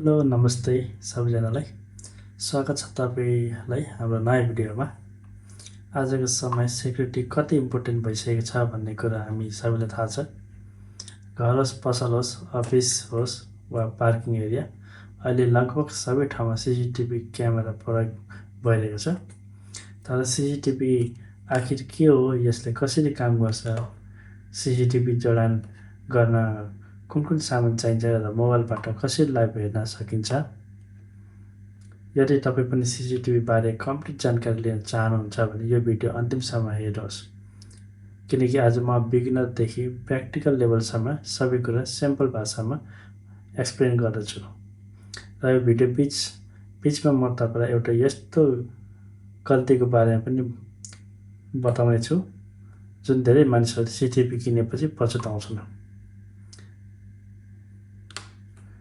Hello नमस्ते सबैजनालाई स्वागत छ तपाईँलाई हाम्रो नयाँ भिडियोमा। आजको समय सेक्युरिटी कति इम्पोर्टेन्ट भइसकेको छ भन्ने कुरा हामी सबैलाई थाहा छ। घर होस्, पसल होस्, अफिस होस् वा पार्किङ एरिया, अहिले लगभग सबै ठाउँमा सिसिटिभी क्यामेरा प्रयोग भइरहेको छ। तर सिसिटिभी आखिर के हो, यसले कसरी काम गर्छ, सिसिटिभी जडान गर्न कुन कुन सामान चाहिन्छ र मोबाइलबाट कसरी लाइभ हेर्न सकिन्छ। यदि तपाईँ पनि सिसिटिभी बारे कम्प्लिट जानकारी लिन चाहनुहुन्छ भने यो भिडियो अन्तिमसम्म हेर्नुहोस्, किनकि आज म बिगिनरदेखि प्र्याक्टिकल लेभलसम्म सबै कुरा सिम्पल भाषामा एक्सप्लेन गर्दछु। र यो भिडियो बिचमा म तपाईँलाई एउटा यस्तो गल्तीको बारेमा पनि बताउनेछु जुन धेरै मानिसहरूले सिसिटिभी किनेपछि पछुताउँछन्।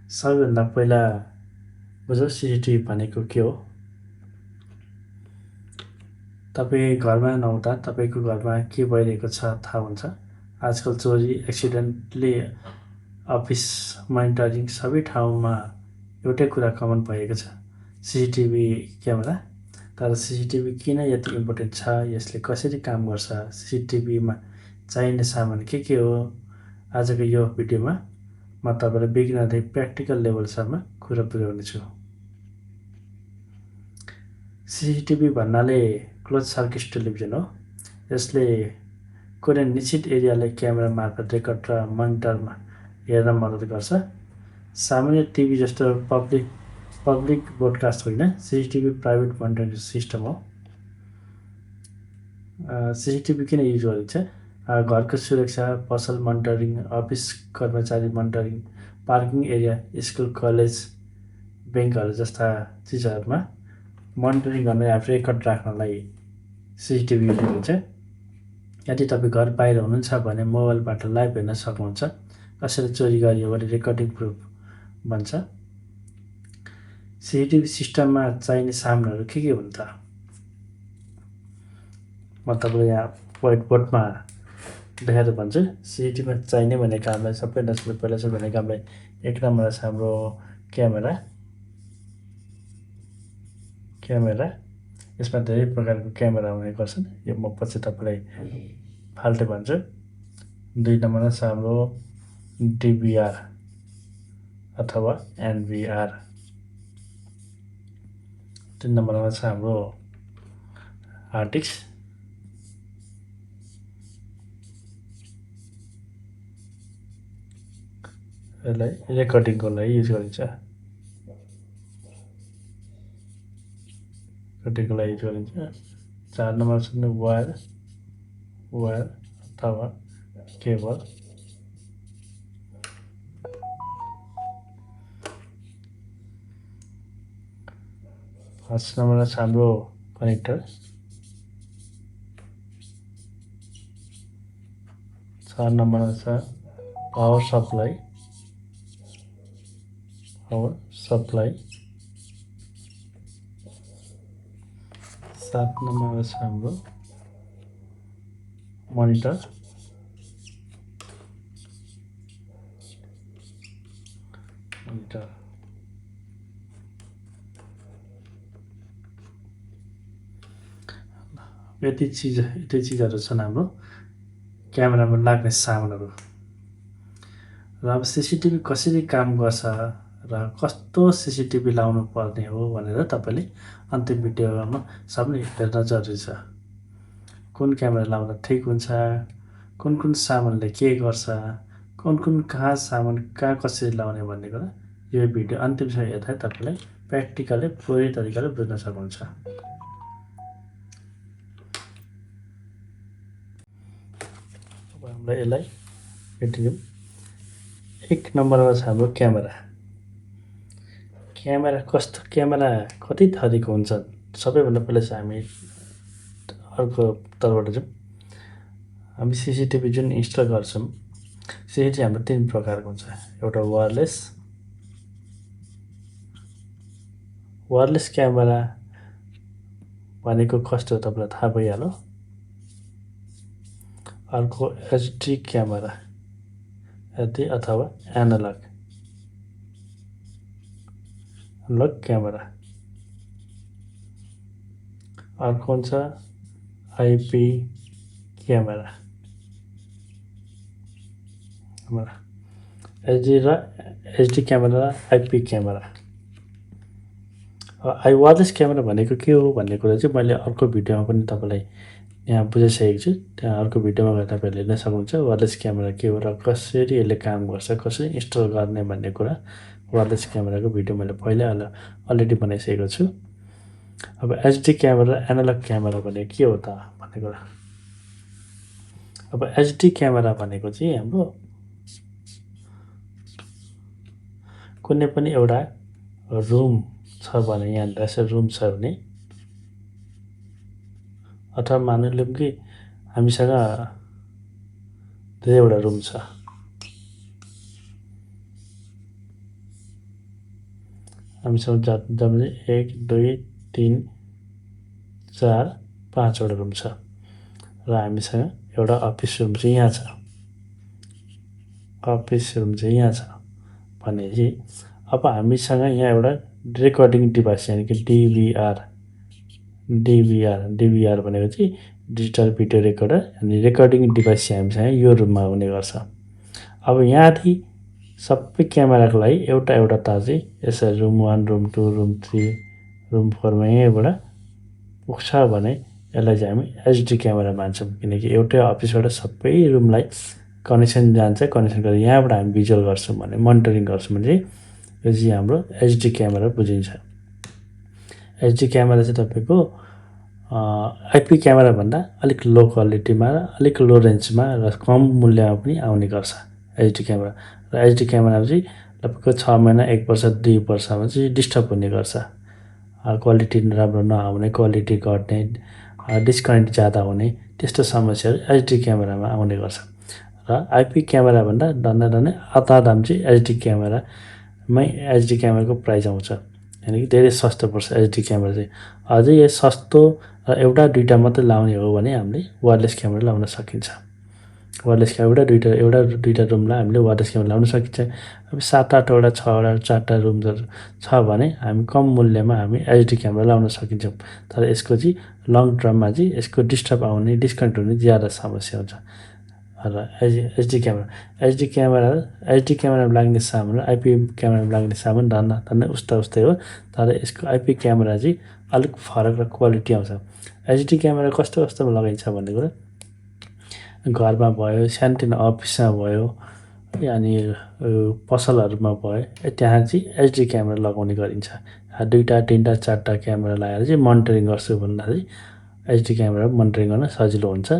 सबैभन्दा पहिला बुझौँ सिसिटिभी भनेको के हो। तपाईँ घरमा नहुँदा तपाईँको घरमा के भइरहेको छ थाहा हुन्छ। आजकल चोरी, एक्सिडेन्टली, अफिस मोनिटरिङ सबै ठाउँमा एउटै कुरा कमन भएको छ, सिसिटिभी क्यामेरा। तर सिसिटिभी किन यति इम्पोर्टेन्ट छ, यसले कसरी काम गर्छ, सिसिटिभीमा चाहिने सामान के हो, आजको यो भिडियोमा म तपाईँलाई बिगिनरदेखि प्र्याक्टिकल लेभलसम्म कुरा पुर्याउनेछु। सिसिटिभी भन्नाले क्लोज सर्किट टेलिभिजन हो। यसले कुनै निश्चित एरियालाई क्यामेरा मार्फत रेकर्ड र मोनिटरमा हेर्न मद्दत गर्छ। सामान्य टिभी जस्तो पब्लिक ब्रोडकास्ट होइन, सिसिटिभी प्राइभेट मोनिटरिङ सिस्टम हो। सिसिटिभी किन युज गरिन्छ? घरको सुरक्षा, पसल मोनिटरिङ, अफिस कर्मचारी monitoring, parking area, school, college, ब्याङ्कहरू जस्ता चिजहरूमा मोनिटरिङ गर्न या रेकर्ड राख्नलाई सिसिटिभी युज गरिन्छ। यदि तपाईँ घर बाहिर हुनुहुन्छ भने मोबाइलबाट लाइभ हेर्न सक्नुहुन्छ। कसैले चोरी गरियो भने रेकर्डिङ प्रुफ बन्छ। सिसिटिभी सिस्टममा चाहिने सामानहरू के हुन् त? म तपाईँलाई यहाँ व्हाइट बोर्डमा देखाएर भन्छु। सिसिटिभीमा चाहिने भनेको हामीलाई सबैभन्दा पहिला चाहिँ भनेको हामीलाई एक नम्बरमा छ हाम्रो क्यामेरा। यसमा धेरै प्रकारको क्यामेरा हुने गर्छन्, यो म पछि तपाईँलाई फाल्टै भन्छु। 2 नम्बरमा छ हाम्रो डिभिआर अथवा एनभिआर। 3 नम्बरमा छ हाम्रो हार्ड डिस्क। यसलाई रेकर्डिङको लागि युज गरिन्छ। 4 नम्बर छ वायर अथवा केबल। 5 नम्बरमा छ हाम्रो कनेक्टर। 4 नम्बरमा छ पावर सप्लाई। 7 नम्बरमा छ हाम्रो मोनिटर। यति चिजहरू छन् हाम्रो क्यामेरामा लाग्ने सामानहरू। र अब सिसिटिभी कसरी काम गर्छ र कस्तो सिसिटिभी लाउनु पर्ने हो भनेर तपाईँले अन्तिम भिडियोमा सबले हेर्न जरुरी छ। कुन क्यामेरा लाउँदा ठिक हुन्छ, कुन सामानले के गर्छ, सामान कहाँ कसरी लाउने भन्ने कुरा यो भिडियो अन्तिमसम्म हेर्दा तपाईँलाई प्र्याक्टिकली पुरै तरिकाले बुझ्न सक्नुहुन्छ। अब हामीलाई यसलाई भेटिदिउँ। 1 नम्बरमा छ हाम्रो क्यामेरा कति थरीको हुन्छ? सबैभन्दा पहिला चाहिँ हामी अर्को तर्फबाट जाउँ। हामी सिसिटिभी जुन इन्स्टल गर्छौँ, सिसिटिभी हाम्रो 3 प्रकारको हुन्छ। एउटा वायरलेस क्यामेरा भनेको कस्तो हो तपाईँलाई थाहा भइहाल्यो। अर्को एचडी क्यामेरा अथवा एनालग। Analogue camera. अर्को हुन्छ आइपी क्यामेरा। एचडी क्यामेरा र आइपी क्यामेरा। वायरलेस क्यामेरा भनेको के हो भन्ने कुरा चाहिँ मैले अर्को भिडियोमा पनि तपाईँलाई यहाँ बुझाइसकेको छु। त्यहाँ अर्को भिडियोमा गएर तपाईँहरूले हेर्न सक्नुहुन्छ वायरलेस क्यामेरा के हो र कसरी यसले काम गर्छ, कसरी इन्स्टल गर्ने भन्ने कुरा वायरलेस क्यामेराको भिडियो मैले पहिल्यै अलरेडी बनाइसकेको छु। अब एचडी क्यामेरा एनालग क्यामेरा भनेको के हो त भन्ने कुरा। अब एचडी क्यामेरा भनेको चाहिँ हाम्रो कुनै पनि एउटा रुम छ भने, यहाँनिर यसो रुम छ भने, अथवा मानिलिउँ कि हामीसँग धेरैवटा रुम छ। हामीसँग जम्मै 1 2 3 4 5वटा रुम छ र हामीसँग एउटा अफिस रुम चाहिँ यहाँ छ। अफिस रुम चाहिँ यहाँ छ भनेपछि अब हामीसँग यहाँ एउटा रेकर्डिङ डिभाइस यानि कि डिभिआर भनेको चाहिँ डिजिटल भिडियो रेकर्डर अनि रेकर्डिङ डिभाइस चाहिँ हामीसँग यो रुममा हुने गर्छ। अब यहाँदेखि सबै क्यामेराको लागि एउटा एउटा तार चाहिँ यसरी रुम 1 रुम 2 रुम 3 रुम 4मा यहीँबाट पुग्छ भने यसलाई चाहिँ हामी एचडी क्यामेरा मान्छौँ। किनकि एउटै अफिसबाट सबै रुमलाई कनेक्सन जान्छ। कनेक्सन गरेर यहाँबाट हामी भिजुअल गर्छौँ भने, मोनिटरिङ गर्छौँ भने चाहिँ यो चाहिँ हाम्रो एचडी क्यामेरा बुझिन्छ। एचडी क्यामेरा चाहिँ तपाईँको आइपी क्यामेराभन्दा अलिक लो क्वालिटीमा र अलिक लो रेन्जमा र कम मूल्यमा पनि आउने गर्छ एचडी क्यामेरा। र एचडी क्यामेरा चाहिँ तपाईँको 6 महिना 1 वर्ष 2 वर्षमा चाहिँ डिस्टर्ब हुने गर्छ। क्वालिटी राम्रो नआउने, क्वालिटी घट्ने, डिस्कनेक्ट ज्यादा हुने, त्यस्तो समस्याहरू एचडी क्यामेरामा आउने गर्छ। र आइपी क्यामेराभन्दा डन्नै आधा दाम चाहिँ एचडी क्यामेराको प्राइस आउँछ। यानि कि धेरै सस्तो पर्छ एचडी क्यामेरा चाहिँ। अझै यो सस्तो र एउटा दुईवटा मात्रै लाउने हो भने हामीले वायरलेस क्यामेरा लाउन सकिन्छ। वायरलेस क्यामेरा एउटा दुईवटा रुमलाई हामीले वायरलेस क्यामेरा लाउन सकिन्छ। अब 7-8वटा 6वटा 4टा रुमहरू छ भने हामी कम मूल्यमा हामी एचडी क्यामेरा लाउन सकिन्छौँ। तर यसको चाहिँ लङ टर्ममा चाहिँ यसको डिस्टर्ब आउने, डिस्कनेक्ट हुने ज्यादा समस्या हुन्छ। र एचडी क्यामेरामा लाग्ने सामान र आइपी क्यामेरामा लाग्ने सामान धन्न उस्तै हो। तर यसको आइपी क्यामेरा चाहिँ अलिक फरक र क्वालिटी आउँछ। एचडी क्यामेरा कस्तोमा लगाइन्छ भन्ने कुरा घरमा भयो, सानोतिनो अफिसमा भयो, अनि पसलहरूमा भयो, त्यहाँ चाहिँ एचडी क्यामेरा लगाउने गरिन्छ। 2टा 3टा 4टा क्यामेरा लगाएर चाहिँ मोनिटरिङ गर्छु भन्दा चाहिँ एचडी क्यामेरा मोनिटरिङ गर्न सजिलो हुन्छ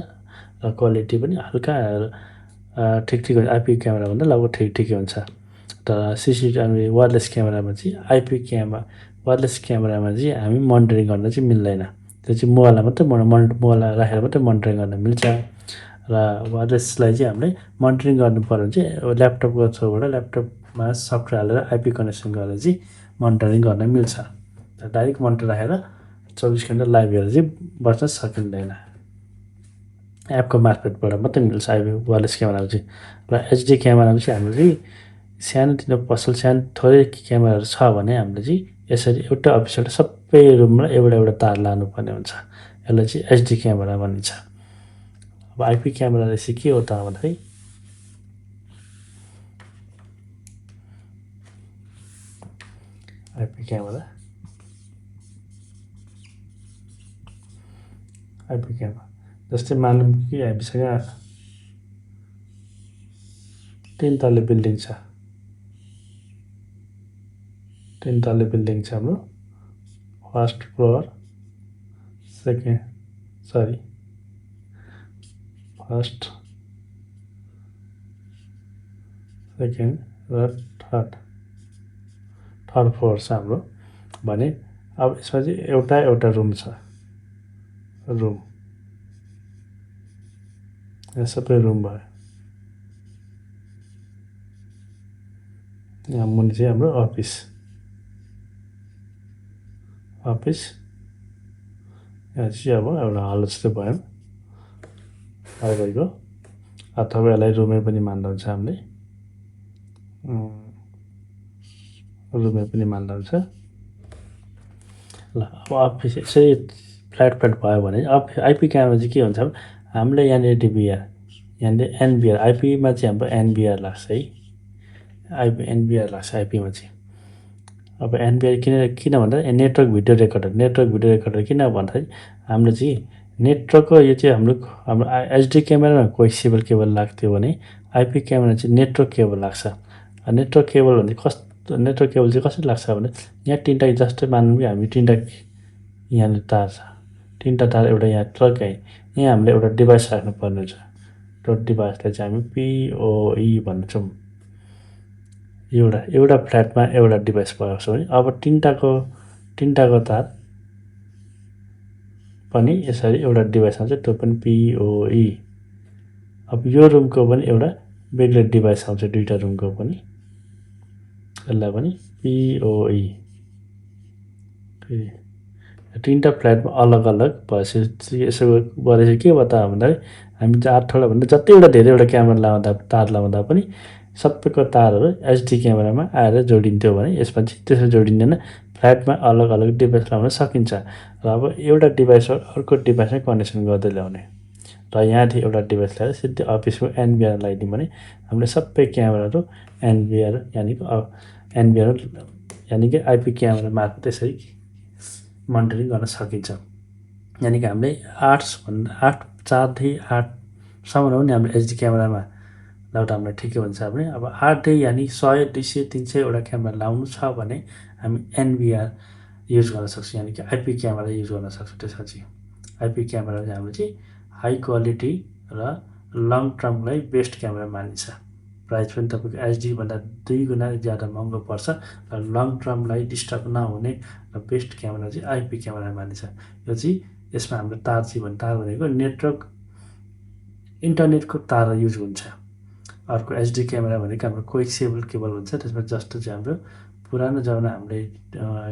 र क्वालिटी पनि हल्का ठिक हुन्छ। आइपी क्यामेराभन्दा लगभग ठिकै हुन्छ। तर सिसिटिभी वायरलेस क्यामेरामा चाहिँ वायरलेस क्यामेरामा चाहिँ हामी मोनिटरिङ गर्न चाहिँ मिल्दैन। त्यो चाहिँ मोबाइलमा मात्रै राखेर मात्रै मोनिटरिङ गर्न मिल्छ। र वायरलेसलाई चाहिँ हामीले मोनिटरिङ गर्नु पर्यो भने चाहिँ ल्यापटपको थ्रुबाट ल्यापटपमा सफ्टवेयर हालेर आइपी कनेक्सन गरेर चाहिँ मोनिटरिङ गर्न मिल्छ। डाइरेक्ट मोनिटर राखेर 24 घन्टा लाइभ हेरेर चाहिँ बस्न सकिँदैन। एपको मार्फतबाट मात्रै मिल्छ आइपी वायरलेस क्यामेरामा चाहिँ। र एचडी क्यामेरामा चाहिँ हामीले चाहिँ सानोतिनो पसल थोरै क्यामेराहरू छ भने हामीले चाहिँ यसरी एउटा अफिसबाट सबै रुममा एउटा तार लानुपर्ने हुन्छ। यसलाई चाहिँ एचडी क्यामेरा भनिन्छ। अब आइपी क्यामेरा चाहिँ के हो त भन्दाखेरि आइपी क्यामेरा जस्तै मानौँ कि हामीसँग 3 तल्ले बिल्डिङ छ। 3 तल्ले बिल्डिङ छ हाम्रो। फर्स्ट फ्लोर, फर्स्ट, सेकेन्ड र थर्ड फ्लोर छ हाम्रो भने अब यसमा चाहिँ एउटा रुम छ। यहाँ सबै रुम भयो। यहाँ मुनि चाहिँ हाम्रो अफिस यहाँ चाहिँ अब एउटा हल जस्तै भयो तपाईँको, अथवा यसलाई रुमै पनि मान्दा हुन्छ। हामीले रुमै पनि मान्दा हुन्छ। ल अब अफिस यसरी फ्ल्याट भयो भने आइपी क्यामेरा चाहिँ के हुन्छ भने हामीले यहाँनिर डिबिआर यहाँनिर एनबिआर आइपीमा चाहिँ हाम्रो एनबिआर लाग्छ है एनबिआर लाग्छ आइपीमा चाहिँ। अब एनबिआर किन भन्दा नेटवर्क भिडियो रेकर्डर किन भन्दाखेरि हाम्रो चाहिँ नेटवर्कको यो चाहिँ हाम्रो एचडी क्यामेरामा कोएक्सिबल केबल लाग्थ्यो भने आइपी क्यामेरा चाहिँ नेटवर्क केबल लाग्छ। नेटवर्क केबल भने कस्तो नेटवर्क केबल चाहिँ कसरी लाग्छ भने यहाँ तिनवटा जस्तै मानौँ कि हामी तिनवटा यहाँनिर तार छ, तिनवटा तार एउटा यहाँ ट्रकै यहाँ हामीले एउटा डिभाइस राख्नुपर्ने हुन्छ। त्यो डिभाइसलाई चाहिँ हामी पिओई भन्छौँ। एउटा फ्ल्याटमा एउटा डिभाइस भएको छ भने अब तिनवटाको तार पनि यसरी एउटा डिभाइस आउँछ, त्यो पनि पिओई। अब यो रुमको पनि एउटा बेग्लै डिभाइस आउँछ, दुईवटा रुमको पनि, यसलाई पनि पिओई। तिनवटा फ्ल्याटमा अलग अलग भएपछि यसो गरेपछि के भयो त भन्दाखेरि हामी 8वटा भन्दा जतिवटा धेरैवटा क्यामेरा तार लगाउँदा पनि सबैको तारहरू एचडी क्यामेरामा आएर जोडिन्थ्यो भने यसमा चाहिँ त्यसो जोडिँदैन। फ्ल्याटमा अलग अलग डिभाइस लगाउन सकिन्छ र अब एउटा डिभाइस अर्को डिभाइसमै कनेक्सन गर्दै ल्याउने र यहाँदेखि एउटा डिभाइस ल्याएर सिधै अफिसको एनबिआर लगाइदिउँ भने हामीले सबै क्यामेराहरू एनबिआर यानि कि आइपी क्यामेरा मार्फत त्यसरी मोनिटरिङ गर्न सकिन्छ। यानि कि हामीले 4देखि 8सम्म पनि हामीले एचडी क्यामेरामा लाउँदा हामीलाई ठिकै हुन्छ भने अब 8देखि यानि 100, 200, 300वटा क्यामेरा लाउनु छ भने हामी एनबिआर युज गर्न सक्छौँ, यानि कि आइपी क्यामेरा युज गर्न सक्छौँ। त्यसपछि आइपी क्यामेरा चाहिँ हाम्रो चाहिँ हाई क्वालिटी र लङ टर्मलाई बेस्ट क्यामेरा मानिन्छ। प्राइस पनि तपाईँको एचडीभन्दा 2 गुणा ज्यादा महँगो पर्छ र लङ टर्मलाई डिस्टर्ब नहुने र बेस्ट क्यामेरा चाहिँ आइपी क्यामेरा मानिन्छ। यो चाहिँ यसमा हाम्रो तार भनेको नेटवर्क इन्टरनेटको तार युज हुन्छ। अर्को एचडी क्यामेरा भनेको हाम्रो कोएक्सिबल केबल हुन्छ, त्यसमा जस्तो चाहिँ हाम्रो पुरानो जमाना हामीले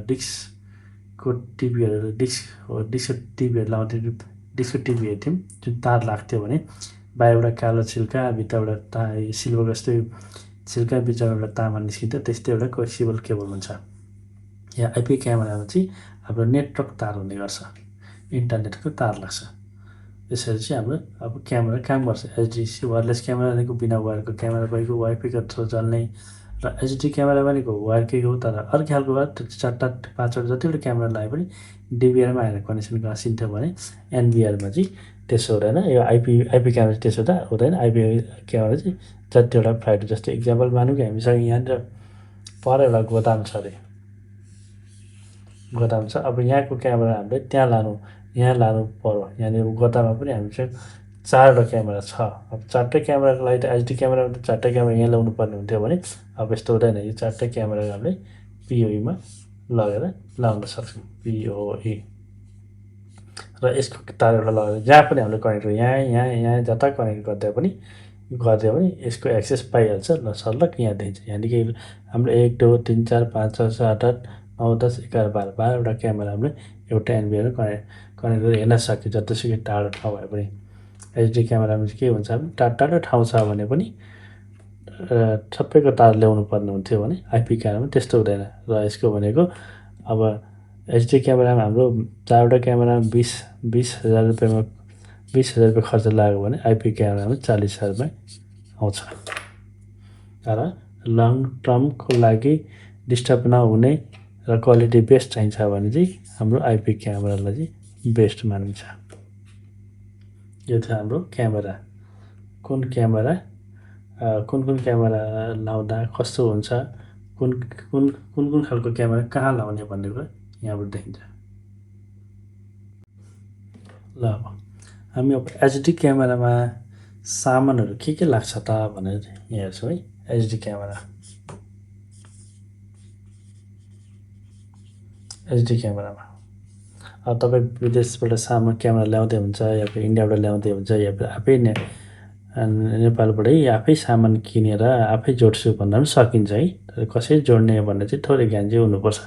डिस्कको टिभीहरू डिस्कको टिभीहरू लाउँथ्यौँ, डिस्कको टिभी हेर्थ्यौँ, जुन तार लाग्थ्यो भने बाहिरबाट कालो छिल्का भित्रबाट सिल्भर जस्तै छिल्का बिचमा एउटा तामा निस्किन्थ्यो, त्यस्तै एउटा कोएक्सिबल केबल हुन्छ। यहाँ आइपी क्यामेरामा चाहिँ हाम्रो नेटवर्क तार हुने गर्छ, इन्टरनेटको तार लाग्छ। यसरी चाहिँ हाम्रो अब क्यामेरा काम गर्छ। एचडी वायरलेस क्यामेरा भनेको बिना वायरको क्यामेरा भएको, वाइफाईको थ्रु चल्ने, र एचडी क्यामेरा भनेको वायरकै हो तर अर्कै खालको वायर, 4टा 5वटा जतिवटा क्यामेरा लगाए पनि डिबिआरमा आएर कनेक्सन गाँसिन्थ्यो भने एनबिआरमा चाहिँ त्यसो हुँदैन। यो आइपी क्यामेरा चाहिँ त्यसो हुँदैन। आइपी क्यामेरा चाहिँ जतिवटा फ्लाइट जस्तै इक्जाम्पल मानौँ कि हामीसँग यहाँनिर पर एउटा गोदाम छ अरे, गोदाम छ। अब यहाँको क्यामेरा हामीले यहाँ लानु पर्यो। यहाँनिर गोदाममा पनि हामीसँग 4वटा क्यामेरा छ। अब 4टै क्यामेराको लागि त एचडी क्यामेरामा त 4टै क्यामेरा यहाँ ल्याउनु पर्ने हुन्थ्यो भने अब यस्तो हुँदैन। यो 4टै क्यामेरा हामीले पिओईमा लगेर लाउन सक्छौँ, पिओई। र यसको तार एउटा लगेर जहाँ पनि हामीले कनेक्ट यहाँ जता कनेक्ट गरिदियो भने यसको एक्सेस पाइहाल्छ। ल सल्लक यहाँ दिन्छ। यहाँदेखि हाम्रो 1, 2, 3, 4, 5, 6, 7, 8, 9, 10, 11, 12वटा क्यामेरा हामीले एउटा एनबिआर कनेक्ट गरेर हेर्न सक्यो जतिसुकै टाढो ठाउँ भए पनि। एचडी क्यामेरामा चाहिँ के हुन्छ भने टाढो ठाउँ छ भने पनि सबैको तार ल्याउनु पर्ने हुन्थ्यो भने आइपी क्यामेरामा त्यस्तो हुँदैन। र यसको भनेको अब एचडी क्यामेरामा हाम्रो 4वटा क्यामेरामा 20,000 रुपियाँ खर्च लाग्यो भने आइपी क्यामेरामा 40,000मै आउँछ। तर लङ टर्मको लागि डिस्टर्ब नहुने र क्वालिटी बेस्ट चाहिन्छ भने चाहिँ हाम्रो आइपी क्यामेरालाई चाहिँ बेस्ट मानिन्छ। यो थियो हाम्रो क्यामेरा। कुन क्यामेरा लाउँदा कस्तो हुन्छ, कुन खालको क्यामेरा कहाँ लाउने भन्ने कुरा यहाँबाट देखिन्छ। ल अब हामी अब एचडी क्यामेरामा सामानहरू के लाग्छ त भनेर यहाँ हेर्छौँ है। एचडी क्यामेरामा अब तपाईँ विदेशबाट क्यामेरा ल्याउँदै हुन्छ या फिर इन्डियाबाट ल्याउँदै हुन्छ या फिर आफै नेपालबाटै आफै सामान किनेर आफै जोड्छु भन्दा पनि सकिन्छ है। तर कसरी जोड्ने भन्ने चाहिँ थोरै ज्ञान चाहिँ हुनुपर्छ।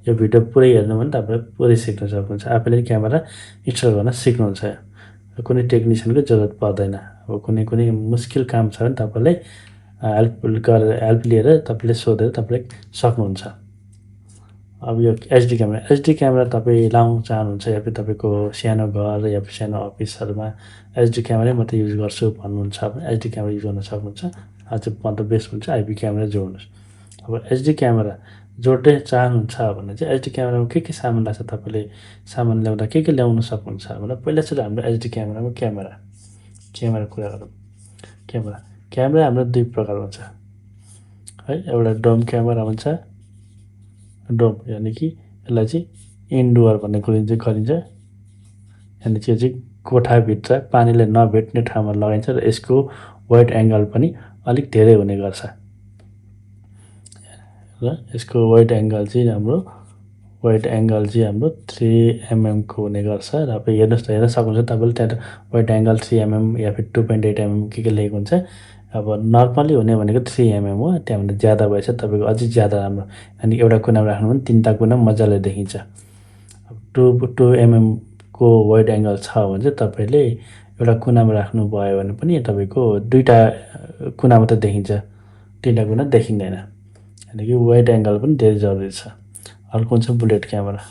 यो भिडियो पुरै हेर्नु भने तपाईँले पुरै सिक्न सक्नुहुन्छ, आफैले क्यामेरा इन्स्टल गर्न सिक्नुहुन्छ। कुनै टेक्निसियनको जरुरत पर्दैन। अब कुनै मुस्किल काम छ भने तपाईँले हेल्प लिएर तपाईँले सोधेर तपाईँले सक्नुहुन्छ। अब यो एचडी क्यामेरा तपाईँ लाउन चाहनुहुन्छ या फिर तपाईँको सानो घर या फिर सानो अफिसहरूमा एचडी क्यामेरै मात्रै युज गर्छु भन्नुहुन्छ भने एचडी क्यामेरा युज गर्न सक्नुहुन्छ। अझ मतलब बेस्ट हुन्छ आइपी क्यामेरा जोड्नुहोस्। अब एचडी क्यामेरा जोड्दै चाहनुहुन्छ भने चाहिँ एचडी क्यामेरामा के सामान लाग्छ तपाईँले सामान ल्याउँदा के ल्याउन सक्नुहुन्छ भने पहिला चाहिँ हाम्रो एचडी क्यामेरामा क्यामेरा कुरा गरौँ। क्यामेरा हाम्रो दुई प्रकार हुन्छ है। एउटा डोम क्यामेरा हुन्छ। डोम यानि कि यसलाई चाहिँ इन्डोर भन्ने गरिन्छ यानि त्यो चाहिँ कोठाभित्र पानीले नभेट्ने ठाउँमा लगाइन्छ र यसको वाइड एङ्गल पनि अलिक धेरै हुने गर्छ र यसको वाइड एङ्गल चाहिँ हाम्रो 3 mm को हुने गर्छ र अब हेर्न सक्नुहुन्छ तपाईँले त्यहाँ वाइड एङ्गल 3 mm या फिर 2.8 mm के लेखेको हुन्छ। अब नर्मली हुने भनेको 3 mm हो। त्यहाँभन्दा ज्यादा भएछ तपाईँको अझै ज्यादा राम्रो अनि एउटा कुनामा राख्नु भने तिनवटा कुना मजाले देखिन्छ। अब 2 mm को वाइड एङ्गल छ भने चाहिँ तपाईँले एउटा कुनामा राख्नुभयो भने पनि तपाईँको दुईवटा कुना मात्रै देखिन्छ, तिनवटा कुना देखिँदैन। यानि कि वाइड एङ्गल पनि धेरै जरुरी छ। अर्को हुन्छ बुलेट क्यामेरा।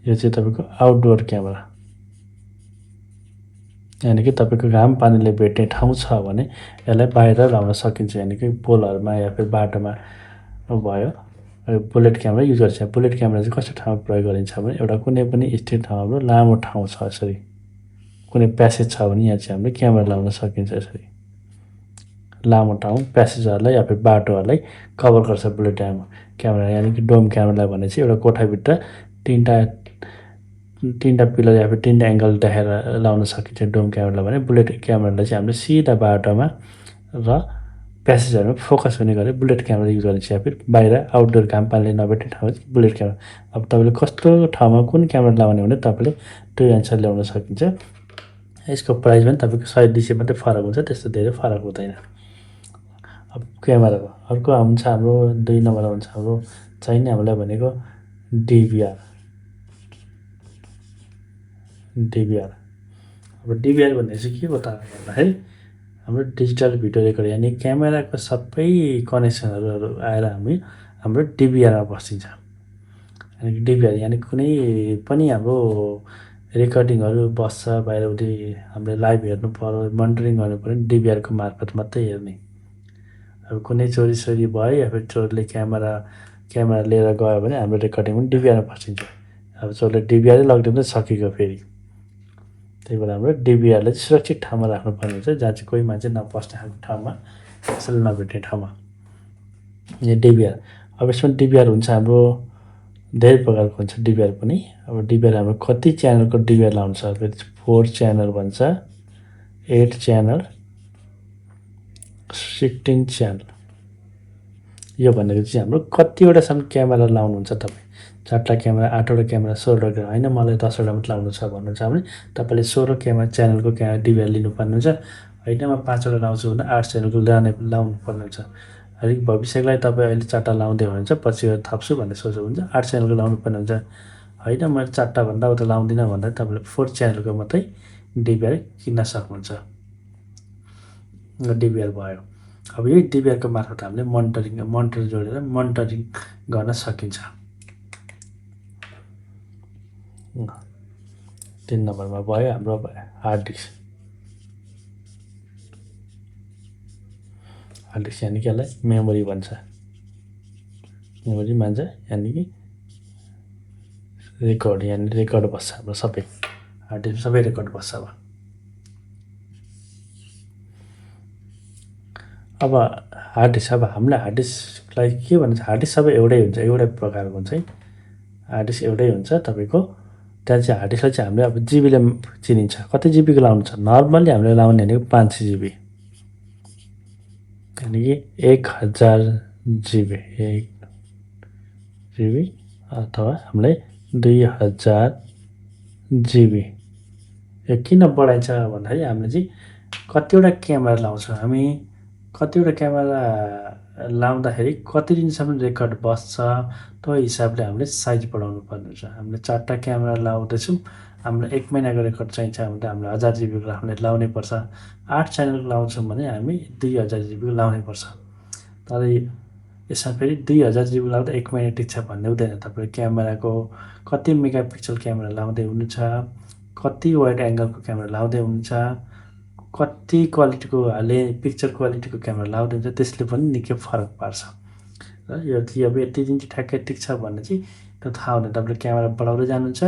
यो चाहिँ तपाईँको आउटडोर क्यामेरा यानि कि तपाईँको घाम पानीले भेट्ने ठाउँ छ भने यसलाई बाहिर लाउन सकिन्छ। यानि कि पोलहरूमा या फिर बाटोमा भयो। बुलेट क्यामेरा युज गर्छ। बुलेट क्यामेरा चाहिँ कस्तो ठाउँमा प्रयोग गरिन्छ भने एउटा कुनै पनि स्थिर ठाउँ हाम्रो लामो ठाउँ छ, यसरी कुनै प्यासेज छ भने यहाँ चाहिँ हामीले क्यामेरा लाउन सकिन्छ। यसरी लामो ठाउँ प्यासेजहरूलाई या फिर बाटोहरूलाई कभर गर्छ बुलेट क्यामेरा। यानि कि डोम क्यामेरा भने चाहिँ एउटा कोठाभित्र तिनवटा पिलर या फिर तिनवटा एङ्गल देखाएर लाउन सकिन्छ डोम क्यामेरालाई भने बुलेट क्यामेरालाई चाहिँ हामीले सिधा बाटोमा र प्यासेजहरूमा फोकस हुने गरी बुलेट क्यामेरा युज गरिन्छ। या फिर बाहिर आउटडोर घाम पानीले नभेट्ने ठाउँ बुलेट क्यामेरा। अब तपाईँले कस्तो ठाउँमा कुन क्यामेरा लाउने भने तपाईँले त्यो एन्सर ल्याउन सकिन्छ। यसको प्राइस पनि तपाईँको 100-200 मात्रै फरक हुन्छ, त्यस्तो धेरै फरक हुँदैन। अब क्यामेराको अर्को हुन्छ हाम्रो 2 नम्बरमा हुन्छ हाम्रो चाहिने हामीलाई भनेको डिभिआर। अब डिभिआर भन्ने चाहिँ के हो त भन्दाखेरि हाम्रो डिजिटल भिडियो रेकर्ड यानि क्यामेराको सबै कनेक्सनहरू आएर हाम्रो डिभिआरमा बसिन्छ। यानि डिभिआर यानि कुनै पनि हाम्रो रेकर्डिङहरू बस्छ बाहिरपट्टि हामीले लाइभ हेर्नु पर्यो, मोनिटरिङ गर्नु पर्यो भने डिभिआरको मार्फत मात्रै हेर्ने। अब कुनै चोरी भयो या फिर चोरले क्यामेरा लिएर गयो भने हाम्रो रेकर्डिङ पनि डिभिआरमा बसिन्छ। अब चोरले डिभिआरै लगिदियो भने सकिएको फेरि। त्यही भएर हाम्रो डिभिआरलाई चाहिँ सुरक्षित ठाउँमा राख्नुपर्ने हुन्छ, जहाँ चाहिँ कोही मान्छे नपस्ने खालको ठाउँमा, कसैले नभेट्ने ठाउँमा। यो डिभिआर। अब यसमा डिभिआर हुन्छ हाम्रो धेरै प्रकारको हुन्छ डिभिआर पनि। अब डिभिआर हाम्रो कति च्यानलको डिभिआर लाउनु छ, 4 च्यानल भन्छ, 8 च्यानल, 16 च्यानल। यो भनेको चाहिँ हाम्रो कतिवटासम्म क्यामेरा लाउनुहुन्छ तपाईँ। 4वटा क्यामेरा, 8वटा क्यामेरा, 16वटा क्यामेरा होइन मलाई 10वटा मात्रै लाउनु छ भन्नुहुन्छ भने तपाईँले 16 च्यानलको डिभिआर लिनुपर्ने हुन्छ। होइन म 5वटा लाउँछु भने 8 च्यानलको लाउनु पर्ने हुन्छ। अलिक भविष्यको लागि तपाईँ अहिले 4वटा लाउँदै हुनुहुन्छ, पछि गएर थप्छु भन्ने सोच्नु हुन्छ 8 च्यानलको लाउनु पर्ने हुन्छ। होइन मैले 4वटा भन्दा उता लाउँदिनँ भन्दा तपाईँले 4 च्यानलको मात्रै डिभिआर किन्न सक्नुहुन्छ। डिभिआर भयो। अब यही डिभिआरको मार्फत हामीले मोनिटर जोडेर मोनिटरिङ गर्न सकिन्छ। 3 नम्बरमा भयो हाम्रो हार्ड डिस्क। यानि कि यसलाई मेमोरी भन्छ। मेमोरी मान्छ यानि कि रेकर्ड बस्छ हाम्रो सबै। हार्ड डिस्क सबै रेकर्ड बस्छ। अब हार्ड डिस्क। अब हामीले हार्ड डिस्कलाई के भन्छ, हार्ड डिस्क सबै एउटै हुन्छ, एउटै प्रकारको हुन्छ है। हार्ड डिस्क एउटै हुन्छ तपाईँको। त्यहाँ चाहिँ हार्ड डिस्कलाई चाहिँ हामीले अब जिबीले चिनिन्छ। कति जिबीको लाउनु छ, नर्मली हामीले लाउने भनेको 500 जिबी यानि कि 1000 जिबी, 1 जिबी अथवा हामीलाई 2000 जिबी। यो किन बढाइन्छ भन्दाखेरि हामीले चाहिँ कतिवटा क्यामेरा लाउँछौँ हामी, कतिवटा क्यामेरा लाउँदाखेरि कति दिनसम्म रेकर्ड बस्छ त्यो हिसाबले हामीले साइज बढाउनु पर्ने हुन्छ। हामीले 4वटा क्यामेरा लाउँदैछौँ हामीलाई 1 महिनाको रेकर्ड चाहिन्छ भने हामीलाई 1000 जिबीको हामीले लाउनै पर्छ। 8 च्यानलको लाउँछौँ भने हामी 2000 जिबीको लाउनै पर्छ। तर यसमा फेरि 2000 जिबी लाउँदा 1 महिना टिक्छ भन्ने हुँदैन। तपाईँले क्यामेराको कति मेगापिक्सल क्यामेरा लाउँदै हुनुहुन्छ, कति वाइड एङ्गलको क्यामेरा लाउँदै हुनुहुन्छ, कति क्वालिटीको पिक्चर क्वालिटीको क्यामेरा लाउँदै हुन्छ, त्यसले पनि निकै फरक पार्छ। र यो अब यति दिन चाहिँ ठ्याक्कै टिक्छ भन्ने चाहिँ त्यो थाहा हुँदैन। तपाईँले क्यामेरा बढाउँदै जानुहुन्छ,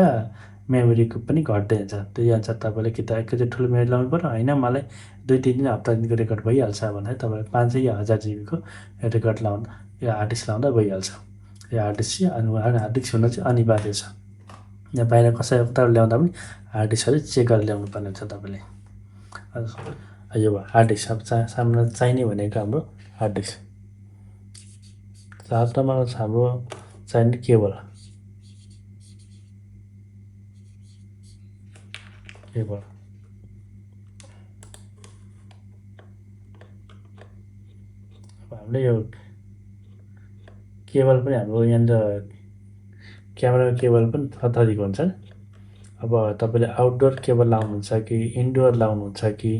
मेमोरीको पनि घट्दै जान्छ। त्यही अनुसार तपाईँले कि त एकैचोटि ठुलो मेमोरी लाउनु पऱ्यो, होइन मलाई 2-3 दिन हप्ता दिनको रेकर्ड भइहाल्छ भने तपाईँले 500 या 1000 जिबीको रेकर्ड लाउनु या हार्ड डिस्क लाउँदा भइहाल्छ। यो हार्ड डिस्क चाहिँ हार्ड डिस्क हुन चाहिँ अनिवार्य छ। यहाँ बाहिर कतैबाट ल्याउँदा पनि हार्ड डिस्कहरू चेक गरेर ल्याउनु पर्ने हुन्छ तपाईँले। यो भयो हार्ड डिस्क। अब सामना चाहिने भनेको हाम्रो हार्ड डिस्क। 7 नम्बरमा छ हाम्रो चाहिने केबल। अब हामीले यो केबल पनि हाम्रो यहाँनिर क्यामेराको केबल पनि थरीको हुन्छ। अब तपाईँले आउटडोर केबल लाउनुहुन्छ कि इन्डोर लाउनुहुन्छ कि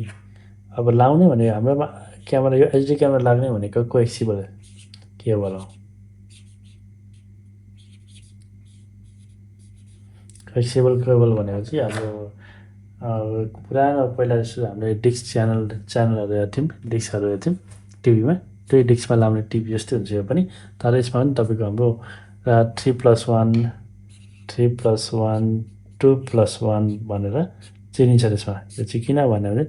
अब लाउने भने हाम्रोमा क्यामेरा यो एचडी क्यामेरा लाग्ने भनेको कोएक्सिबल केबल हो। कोएक्सिबल केबल भनेको चाहिँ हाम्रो पुरानो पहिला जस्तो हामीले डिस्क च्यानलहरू हेर्थ्यौँ, डिस्कहरू हेर्थ्यौँ टिभीमा। त्यही डिस्कमा लाउने टिभी जस्तै हुन्छ यो पनि। तर यसमा पनि तपाईँको हाम्रो 3+1, 3+1, 2+1 भनेर चिनिन्छ त्यसमा। यो चाहिँ किन भन्यो भने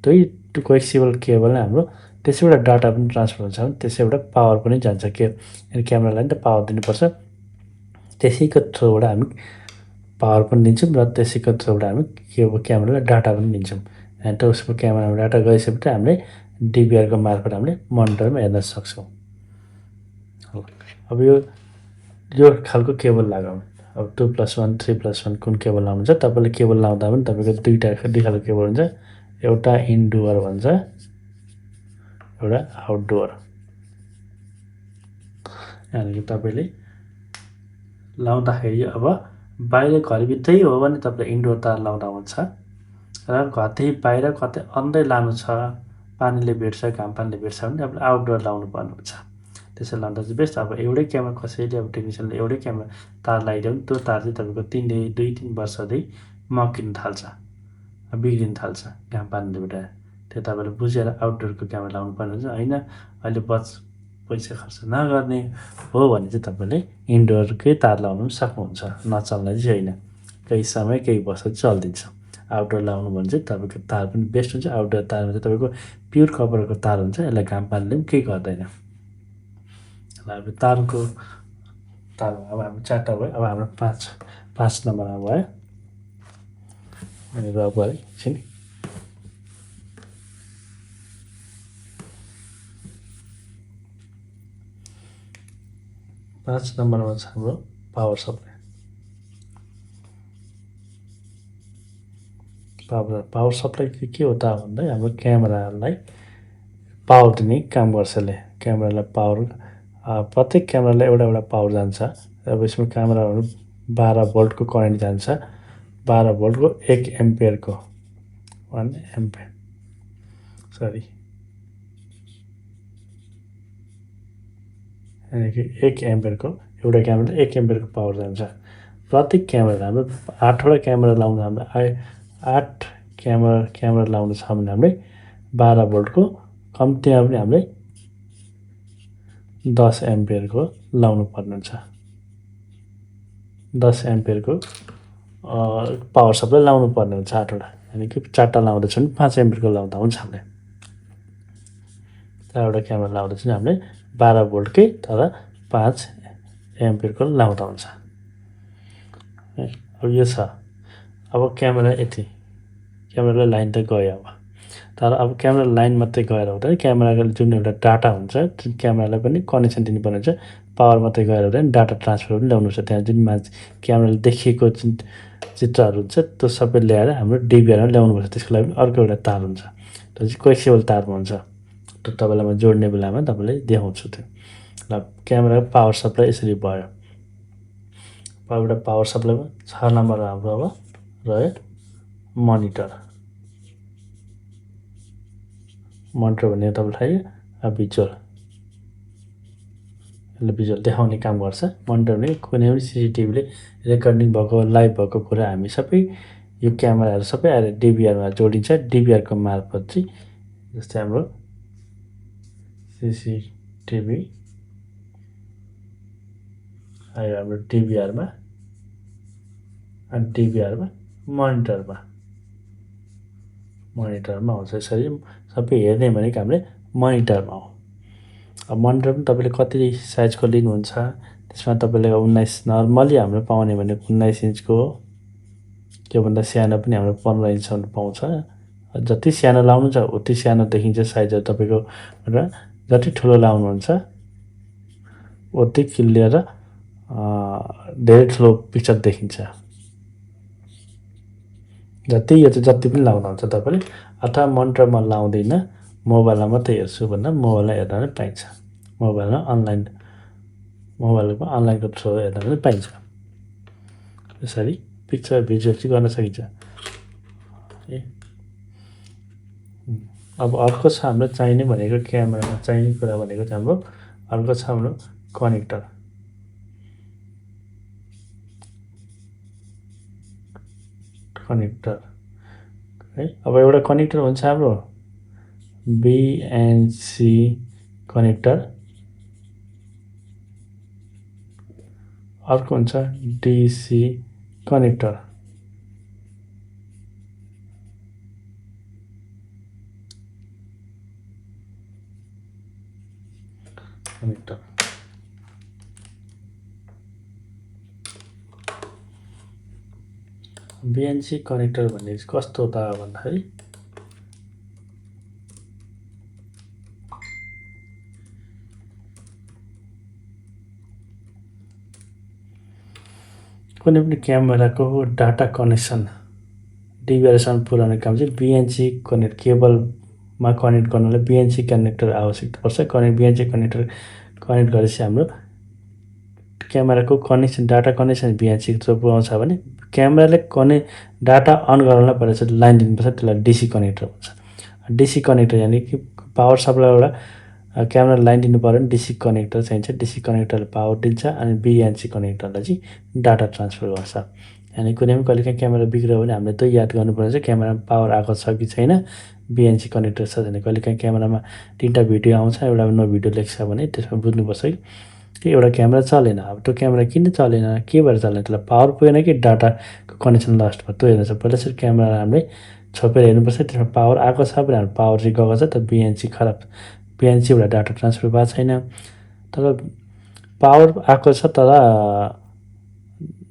त्यही कोएक्सिबल केबल नै हाम्रो त्यसैबाट डाटा पनि ट्रान्सफर हुन्छ भने त्यसैबाट पावर पनि जान्छ। क्यामेरालाई नि त पावर दिनुपर्छ, त्यसैको थ्रुबाट हामी पावर पनि दिन्छौँ र त्यसैको थ्रुबाट हामी क्यामेरालाई डाटा पनि दिन्छौँ। अनि त उसको क्यामेरामा डाटा गइसकेपछि हामीले डिभिआरको मार्फत हामीले मोनिटरमा हेर्न सक्छौँ। अब यो खालको केबल लगाउँ। अब 2+1, 3+1 कुन केबल लाउनुहुन्छ? तपाईँले केबल लाउँदा पनि तपाईँको दुई खालको केबल हुन्छ। एउटा इनडोर भन्छ, एउटा आउटडोर। यानि तपाईँले लाउँदाखेरि अब बाहिर घरभित्रै हो भने तपाईँले इन्डोर तार लाउँदा हुन्छ, र कतै बाहिर कतै अन्दै लानु छ, पानीले भेट्छ, घाम पानीले भेट्छ भने तपाईँले आउटडोर लाउनु पर्ने हुन्छ। त्यसरी लाउँदा चाहिँ बेस्ट। अब एउटै क्यामेरा कसैले अब टेक्निसियनले एउटै क्यामेरा तार लगाइदियो भने त्यो तार चाहिँ तपाईँको 2-3 वर्षदेखि मकिन थाल्छ, बिग्रिन थाल्छ घाम पानीले भेटेर। त्यो तपाईँले बुझेर आउटडोरको क्यामेरा लाउनु पर्ने हुन्छ। होइन अहिले पैसा खर्च नगर्ने हो भने चाहिँ तपाईँले इन्डोरकै तार लाउनु पनि सक्नुहुन्छ। नचल्ने चाहिँ होइन, केही समय केही वर्ष चलिदिन्छ। आउटडोर लाउनु भने चाहिँ तपाईँको तार पनि बेस्ट हुन्छ। आउटडोर तारमा चाहिँ तपाईँको प्योर कपरको तार हुन्छ, यसलाई घाम पानीले पनि केही गर्दैन। अब तारको अब हाम्रो 4टा भयो। अब हाम्रो 5 नम्बरमा भयो। अनि रबर एकछिन। 5 नम्बरमा छ हाम्रो पावर सप्लाई। पावर सप्लाई के हो त भन्दा हाम्रो क्यामेरालाई पावर दिने काम गर्छ यसले। क्यामेरालाई पावर प्रत्येक क्यामेरालाई एउटा पावर जान्छ। अब यसमा क्यामेराहरू 12 भोल्टको करेन्ट जान्छ। 12 भोल्टको 1 एम्पियरको 1 एम्पियर यानि कि 1 एम्पियरको एउटा क्यामेरा 1 एम्पियरको पावर जान्छ। प्रत्येक क्यामेरा हाम्रो 8वटा क्यामेरा लाउँदा हाम्रो 8 क्यामेरा लाउनु छ भने हामीले 12 भोल्टको कम्तीमा पनि हामीले 10 एम्पियरको लाउनु पर्ने हुन्छ। 10 एम्पियरको पावर सप्लाई लाउनु पर्ने हुन्छ 8वटा। यानि कि 4टा लाउँदैछ भने 5 एम्पियरको लाउँदा हुन्छ हामीले। 4वटा क्यामेरा लाउँदैछ भने हामीले 12 भोल्टकै तर 5 एम्पियरको लाउँदा हुन्छ। अब यो छ। अब क्यामेरा यति क्यामेरालाई लाइन त गयो। अब तर अब क्यामेरा लाइन मात्रै गएर हुँदैन, क्यामेराको जुन एउटा डाटा हुन्छ जुन क्यामेरालाई पनि कनेक्सन दिनुपर्ने हुन्छ। पावर मात्रै गएर हुँदैन, डाटा ट्रान्सफर पनि ल्याउनु पर्छ। त्यहाँ जुन क्यामेराले देखिएको जुन चित्रहरू हुन्छ त्यो सबै ल्याएर हाम्रो डिभिआरमा ल्याउनुपर्छ। त्यसको लागि पनि अर्को एउटा तार हुन्छ, त्यो चाहिँ कोएक्सिबल तारमा हुन्छ। त्यो तपाईँलाई म जोड्ने बेलामा तपाईँलाई देखाउँछु त्यो। ल क्यामेराको पावर सप्लाई यसरी भयो। एउटा पावर सप्लाईमा 6 नम्बर हाम्रो अब रह्यो मनिटर भन्ने तपाईँलाई थाहा अब भिजुअल यसले भिजुअल देखाउने काम गर्छ। मनिटर भने कुनै पनि सिसिटिभीले रेकर्डिङ भएको लाइभ भएको कुरा हामी सबै यो क्यामेराहरू सबै आएर डिभिआरमा जोडिन्छ। डिभिआरको मार्फत चाहिँ जस्तै हाम्रो सिसिटिभी आयो हाम्रो डिभिआरमा अनि डिभिआरमा मोनिटरमा आउँछ। यसरी सबै हेर्ने भनेको हामीले मोनिटरमा हो। अब मोनिटर पनि तपाईँले कति साइजको लिनुहुन्छ त्यसमा तपाईँले 19 नर्मली हाम्रो पाउने भनेको 19 इन्चको हो। त्योभन्दा सानो पनि हाम्रो 15 इन्चसम्म पाउँछ। जति सानो लाउनु छ उति सानो देखिन्छ साइजहरू तपाईँको र जति ठुलो लाउनुहुन्छ उति क्लियर र धेरै ठुलो पिक्चर देखिन्छ। यो चाहिँ जति पनि लाउँदा हुन्छ तपाईँले, अथवा मोनिटरमा लाउँदैन मोबाइलमा मात्रै हेर्छु भन्दा मोबाइलमा हेर्दा पनि पाइन्छ। मोबाइलमा अनलाइनको थ्रु हेर्दा पनि पाइन्छ। यसरी पिक्चर भिजुअल चाहिँ गर्न सकिन्छ। अब अर्को छ हाम्रो चाहिने भनेको क्यामेरामा चाहिने कुरा भनेको चाहिँ हाम्रो अर्को छ हाम्रो कनेक्टर। है अब एउटा कनेक्टर हुन्छ हाम्रो बिएनसी कनेक्टर, अर्को हुन्छ डिसी कनेक्टर। बिएनसी कनेक्टर भन्ने कस्तो त भन्दाखेरि कुनै पनि क्यामेराको डाटा कनेक्सन डिभिआरसम्म पुर्याउने काम चाहिँ बिएनसी कनेक्ट केबलमा कनेक्ट गर्नलाई बिएनसी कनेक्टर आवश्यकता पर्छ। बिएनसी कनेक्टर कनेक्ट गरेपछि हाम्रो क्यामेराको कनेक्सन डाटा कनेक्सन बिएनसी थ्रुबाट आउँछ भने क्यामेराले डाटा अन गर्नलाई पहिला चाहिँ लाइन दिनुपर्छ, त्यसलाई डिसी कनेक्टर भन्छ। डिसी कनेक्टर यानि कि पावर सप्लाई एउटा क्यामेरा लाइन दिनु पऱ्यो भने डिसी कनेक्टर चाहिन्छ। डिसी कनेक्टरले पावर दिन्छ अनि बिएनसी कनेक्टरलाई चाहिँ डाटा ट्रान्सफर गर्छ। अनि कुनै पनि कहिलेकाहीँ क्यामेरा बिग्रियो भने हामीले त्यो याद गर्नुपर्छ क्यामेरामा पावर आएको छ कि छैन, बिएनसी कनेक्टर छ भने। कहिलेकाहीँ क्यामेरामा 3टा भिडियो आउँछ, एउटा नो भिडियो लेख्छ भने त्यसमा बुझ्नुपर्छ कि एउटा क्यामेरा चलेन। अब त्यो क्यामेरा किन चलेन, के भएर चलेन, त्यसलाई पावर पुगेन कि डाटाको कनेक्सन लस्ट भयो त्यो हेर्नु छ। पहिला चाहिँ क्यामेरा हामीले छोपेर हेर्नुपर्छ, त्यसमा पावर आएको छ भने हाम्रो पावर चाहिँ गएको छ त बिएनसी खराब, बिएनसीबाट डाटा ट्रान्सफर भएको छैन। तर पावर आएको छ तर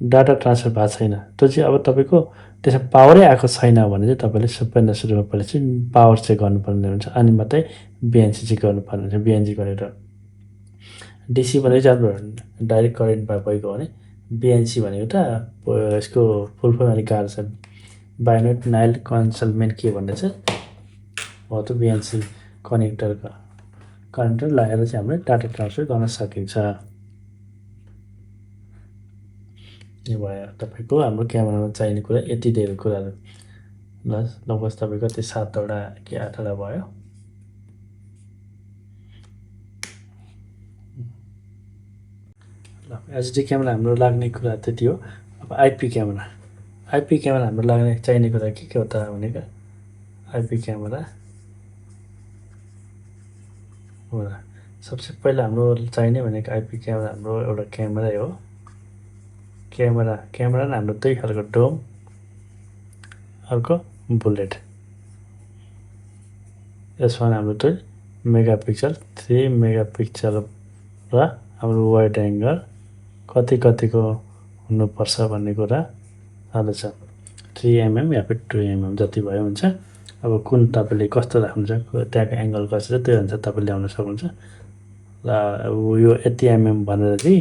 डाटा ट्रान्सफर भएको छैन, त्यो चाहिँ अब तपाईँको त्यसमा पावरै आएको छैन भने चाहिँ तपाईँले सबभन्दा सुरुमा पहिला चाहिँ पावर चेक गर्नुपर्ने हुन्छ अनि मात्रै बिएनसी चेक गर्नुपर्ने हुन्छ। बिएनसी गरेर डिसी भनेको चाहिँ हाम्रो डाइरेक्ट करेन्टमा गएको भने बिएनसी भनेको त यसको फुल फर्म अलिक गाह्रो छ, बाइनोमियल कन्सल्टमेन्ट के भन्ने चाहिँ हो त्यो बिएनसी कनेक्टर लगाएर चाहिँ हामीले डाटा ट्रान्सफर गर्न सकिन्छ। यो भयो तपाईँको हाम्रो क्यामेरामा चाहिने कुरा, यति धेरै कुराहरू। ल लगभग तपाईँको त्यो 7वटा कि 8वटा भयो। ल एचडी क्यामेरा हाम्रो लाग्ने कुरा त्यति हो। अब आइपी क्यामेरा हाम्रो लाग्ने चाहिने कुरा के हो त भनेको आइपी क्यामेरा हो। सबसे पहिला हाम्रो चाहिने भनेको आइपी क्यामेरा हाम्रो एउटा क्यामेरै हो। क्यामेरा हाम्रो दुई खालको, डोम अर्को बुलेट। यसमा हाम्रो 3 मेगापिक्सल र हाम्रो वाइड एङ्गल कतिको हुनुपर्छ भन्ने कुरा थाहा छ। 3mm या फिर 2mm जति भयो हुन्छ। अब कुन तपाईँले कस्तो राख्नुहुन्छ, त्यहाँको एङ्गल कस्तो छ त्यो अनुसार तपाईँले ल्याउन सक्नुहुन्छ। र यो यति एमएम भनेर चाहिँ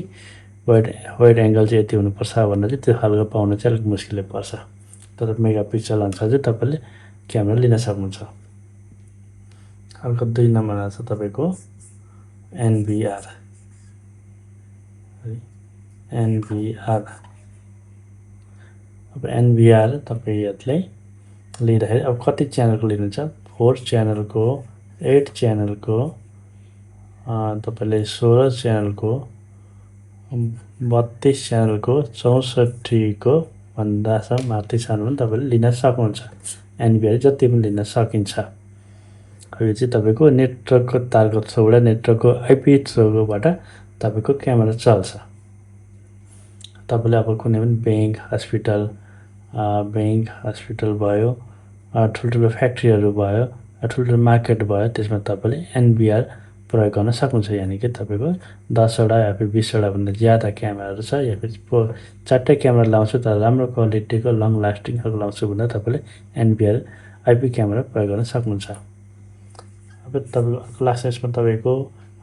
वाइड एङ्गल चाहिँ यति हुनुपर्छ भनेर चाहिँ त्यो खालको पाउन चाहिँ अलिक मुस्किलै पर्छ। तर मेगापिक्सल अनुसार चाहिँ तपाईँले क्यामेरा लिन सक्नुहुन्छ। अर्को 2 नम्बरमा छ तपाईँको एनभिआर। अब एनभिआर तपाईँ यसले लिँदाखेरि अब कति च्यानलको लिनुहुन्छ 4 च्यानलको 8 च्यानलको तपाईँले 16 च्यानलको 32 च्यानलको 64को भन्दासम्म माथिसम्म पनि तपाईँले लिन सक्नुहुन्छ एनभिआर जति पनि लिन सकिन्छ। यो चाहिँ तपाईँको नेटवर्कको तारको थ्रुबाट नेटवर्कको आइपी थ्रुबाट तपाईँको क्यामेरा चल्छ। तपाईँले अब कुनै पनि ब्याङ्क हस्पिटल भयो ठुल्ठुलो फ्याक्ट्रीहरू भयो ठुल्ठुलो मार्केट भयो त्यसमा तपाईँले एनभिआर प्रयोग गर्न सक्नुहुन्छ। यानि कि तपाईँको 10वटा या फिर 20वटा भन्दा ज्यादा क्यामेराहरू छ या फिर 4टै क्यामेरा लाउँछु तर राम्रो क्वालिटीको लङ लास्टिङहरूको लाउँछु भन्दा तपाईँले एनभिआर आइपी क्यामेरा प्रयोग गर्न सक्नुहुन्छ। अब तपाईँको अर्को लास्ट यसमा तपाईँको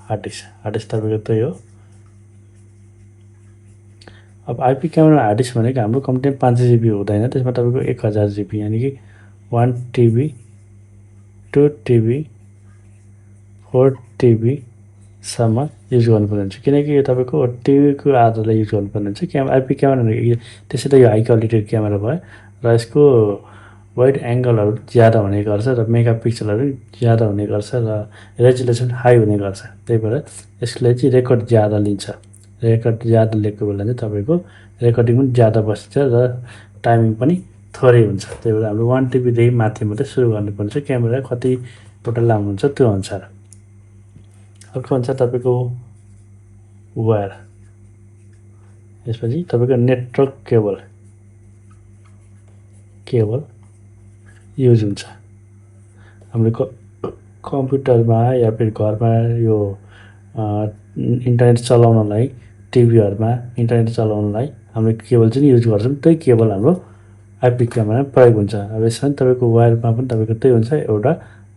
हार्ड डिस्क तपाईँको त्यही हो। अब आइपी क्यामेरा हार्ड डिस्क भनेको हाम्रो कम्तीमा 5 GB हुँदैन, त्यसमा तपाईँको 1000 GB यानि कि 1 TB 2 TB 4 TB सम्म युज गर्नुपर्ने हुन्छ। किनकि यो तपाईँको टिभीको आधारलाई युज गर्नुपर्ने हुन्छ। आइपी क्यामेरा त्यसै त यो हाई क्वालिटीको क्यामेरा भयो र यसको वाइड एङ्गलहरू ज्यादा हुने गर्छ र मेगापिक्सलहरू ज्यादा हुने गर्छ र रेजुलेसन हाई हुने गर्छ। त्यही भएर यसले चाहिँ रेकर्ड ज्यादा लिन्छ। रेकर्ड ज्यादा लिएको बेला चाहिँ तपाईँको रेकर्डिङ पनि ज्यादा बसिन्छ र टाइमिङ पनि थोरै हुन्छ। त्यही भएर हाम्रो 1 TBदेखि माथि मात्रै सुरु गर्नुपर्छ। क्यामेरा कतिवटा लाउनुहुन्छ त्यो अनुसार। अर्को हुन्छ तपाईँको वायर। यसपछि तपाईँको नेटवर्क केबल युज हुन्छ। हाम्रो कम्प्युटरमा या फिर घरमा यो इन्टरनेट चलाउनलाई टिभीहरूमा इन्टरनेट चलाउनलाई हामीले केबल चाहिँ युज गर्छौँ। त्यही केबल हाम्रो आइपी क्यामेरामा प्रयोग हुन्छ। अब यसमा तपाईँको वायरमा पनि तपाईँको त्यही हुन्छ। एउटा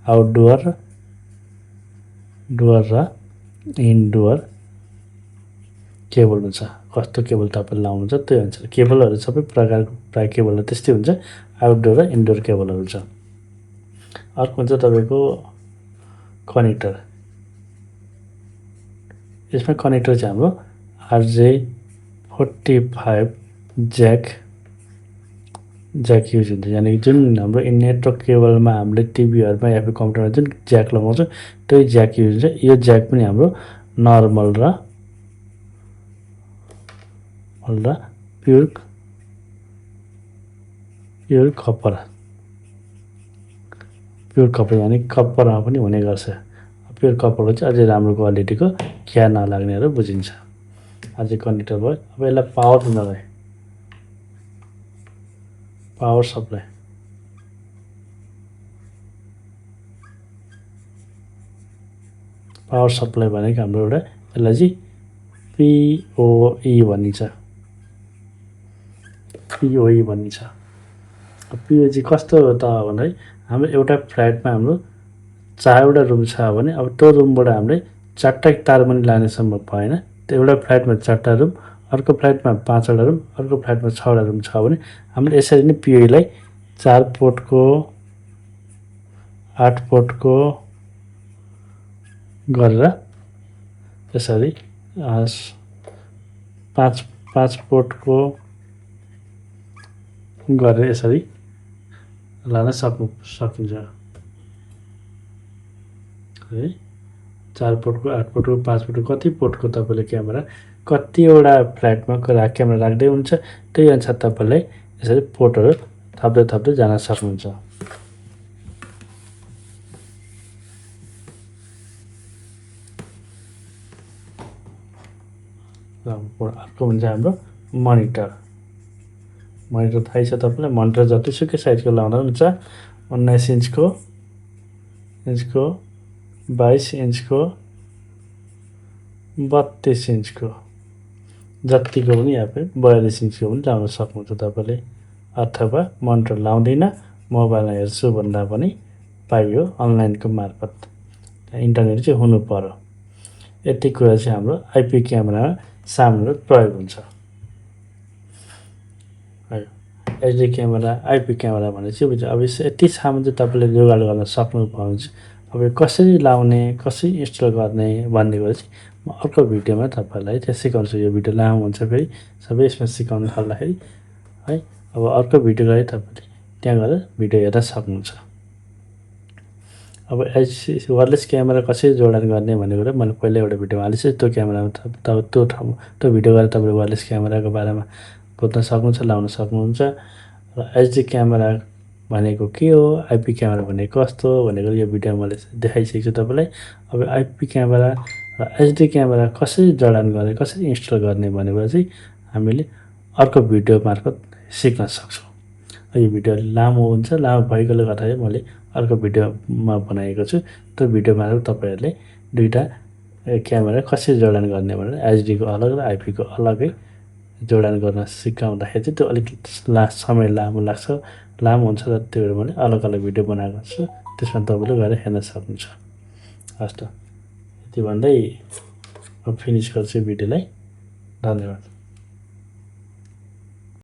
आउटडोर र इनडोर केबल हुन्छ। कस्तो केबल तपाईँले लाउनुहुन्छ त्यही हुन्छ। केबलहरू सबै प्रकारको प्राय केबलहरू त्यस्तै हुन्छ। आउटडोर र इनडोर केबलहरू हुन्छ। अर्को हुन्छ तपाईँको कनेक्टर। यसमा कनेक्टर चाहिँ हाम्रो RJ45 ज्याक युज हुन्छ। यानि जुन हाम्रो नेटवर्क केबलमा हामीले टिभीहरूमा या फिर कम्प्युटरमा जुन ज्याक लगाउँछौँ त्यही ज्याक युज हुन्छ। यो ज्याक पनि हाम्रो नर्मल र प्योर कपर यानि कपरमा पनि हुने गर्छ। प्योर कपरको चाहिँ अझै राम्रो क्वालिटीको खिया नलाग्नेहरू बुझिन्छ। अझै कनेक्टर भयो। अब यसलाई पावर दिनलाई पावर सप्लाई भनेको हाम्रो एउटा यसलाई चाहिँ POE भनिन्छ। POE चाहिँ कस्तो त भने हाम्रो एउटा फ्ल्याटमा हाम्रो 4वटा रुम छ भने अब त्यो रुमबाट हामीले 4टा तार पनि लाने सम्भव भएन। त्यो एउटा फ्ल्याटमा 4टा रुम, अर्को फ्ल्याटमा 5वटा रुम, अर्को फ्ल्याटमा 6वटा रुम छ भने हामीले यसरी नै POEलाई 4 पोर्टको 8 पोर्टको गरेर यसरी 5 पोर्टको गरेर यसरी लान सकिन्छ है। 4 पोर्टको 8 पोर्टको 5 पोर्टको कति पोर्टको तपाईँले क्यामेरा कतिवटा फ्ल्याटमा क्यामेरा राख्दै हुन्छ त्यही अनुसार तपाईँले यसरी पोर्टहरू थप्दै जान सक्नुहुन्छ। अर्को हुन्छ हाम्रो मोनिटर थाहै छ तपाईँलाई। मोनिटर जतिसुकै साइजको लाउँदा हुन्छ। 19 इन्चको 22 इन्चको 32 इन्चको जतिको पनि या फिर 42 इन्चको पनि लाउन सक्नुहुन्छ तपाईँले। अथवा मोनिटर लाउँदिन मोबाइलमा हेर्छु भन्दा पनि पाइयो अनलाइनको मार्फत। इन्टरनेट चाहिँ हुनु पर्यो। यति कुरा चाहिँ हाम्रो आइपी क्यामेरामा सामानहरू प्रयोग हुन्छ। एचडी क्यामेरा आइपी क्यामेरा भने चाहिँ अब यति सामान चाहिँ तपाईँले जोगाड गर्न सक्नुभयो भने अब कसरी लाउने कसरी इन्स्टल गर्ने भन्ने कुरा चाहिँ म अर्को भिडियोमा तपाईँलाई त्यहाँ सिकाउँछु। यो भिडियो लामो हुन्छ फेरि सबै यसमा सिकाउनु थाल्दाखेरि है। अब अर्को भिडियो गए तपाईँले त्यहाँ गएर भिडियो हेर्न सक्नुहुन्छ। अब वायरलेस क्यामेरा कसरी जोडान गर्ने भन्ने कुरा मैले पहिल्यै एउटा भिडियोमा हालेको छु। त्यो क्यामेरामा त्यो ठाउँ त्यो भिडियो गएर तपाईँले वायरलेस क्यामेराको बारेमा बुझ्न सक्नुहुन्छ, लाउन सक्नुहुन्छ। र एचडी क्यामेरा भनेको के हो, आइपी क्यामेरा भनेको कस्तो हो भनेको यो भिडियोमा मैले देखाइसकेको छु तपाईँलाई। अब आइपी क्यामेरा र एचडी क्यामेरा कसरी जडान गर्ने, कसरी इन्स्टल गर्ने भन्ने कुरा चाहिँ हामीले अर्को भिडियो मार्फत सिक्न सक्छौँ। यो भिडियो लामो हुन्छ, लामो भएकोले गर्दाखेरि मैले अर्को भिडियोमा बनाएको छु। त्यो भिडियो मार्फत तपाईँहरूले दुईवटा क्यामेरा कसरी जोडान गर्ने भनेर एचडीको अलग र आइपीको अलगै जोडान गर्न सिकाउँदाखेरि चाहिँ त्यो अलिक समय लामो लाग्छ, लामो हुन्छ र त्यो भएर मैले अलग अलग भिडियो बनाएको छु। त्यसमा तपाईँले गएर हेर्न सक्नुहुन्छ। हस् त, यति भन्दै म फिनिस गर्छु भिडियोलाई। धन्यवाद।